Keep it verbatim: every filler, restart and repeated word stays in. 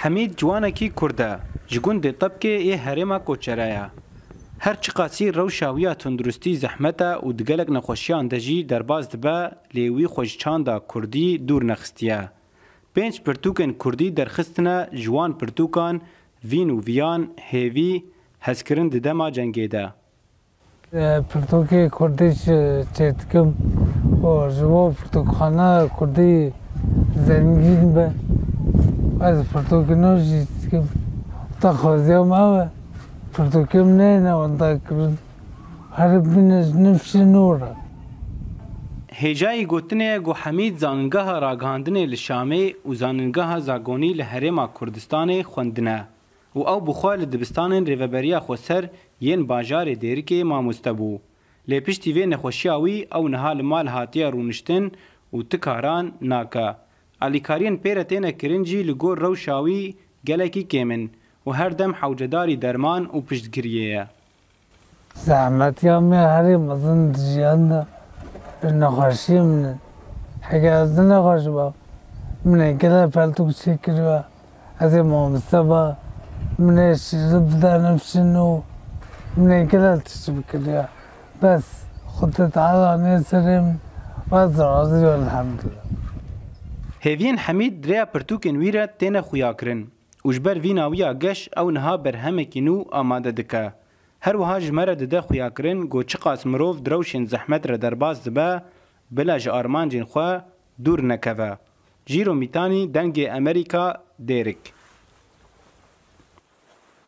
Hemîd ciwanekî Kurd e, ji gundê Tebkê yê herêma Koçere ye. Her çiqasî rewşa wî ya tunduristî zehmet e û di gelek nexweşiyan de jî derbas dibe, lê wî xwe ji çanda Kurdî dûr nexistiye. Pênc pirtûkên Kurdî derxistine, ji wan pirtûkan Vîn û Viyan, Hêvî, Hezkirin di dema cengê de. Pirtûkê Kurdî çêdikim û ji bo pirtûkxana Kurdî zengîn be. Ez pirtûkê nû jî dikim. Daxwaziya me ew e. Pirtûkê min neyne wenda kirin. Herî bîne ji nifşê nû re. Hêjayî gotinê ye ku Hemîd Zaningeha Ragihandinê li Şamê û Zaningeha Zagonî li Herêma Kurdistanê xwendine û ew bi xwe li dibistanên Rêveberiya Xweser yên bajarê Dêrikê mamoste bû. Lê piştî vê nexweşiya wî ew niha li mal hatiye rûniştin û ti karan nake. Alîkariyên pê re têne kirin jî li gor rewşa wî gelekî kêm in û her dem hewcedarî derman û piştgiriyê ye. Zehmetiya me herî mezin di jiyan de bi nexweşiyê min e. Heke ez ne nexweş ba, min ê gelek pertûk çêkiriba. Ez ê mamoste ba, min ê şîrî bide nifşin û min ê gelek tişt bikiriya. Bes, Xwedê Teala nê serê min, ez razî elhemdulillah. Hêviyên Hemîd di rêya pirtûkên wî re têne xuyakirin û ji ber vîna wî ya geş ew niha berhemekî nû amade dike. Her wiha ji me re dide xuyakirin ku çiqas mirov di rewşên zehmet re derbas dibe, bila ji armancên xwe dûr nekeve. Jîro Mîtanî, Dengê Emerîka, Dêrik.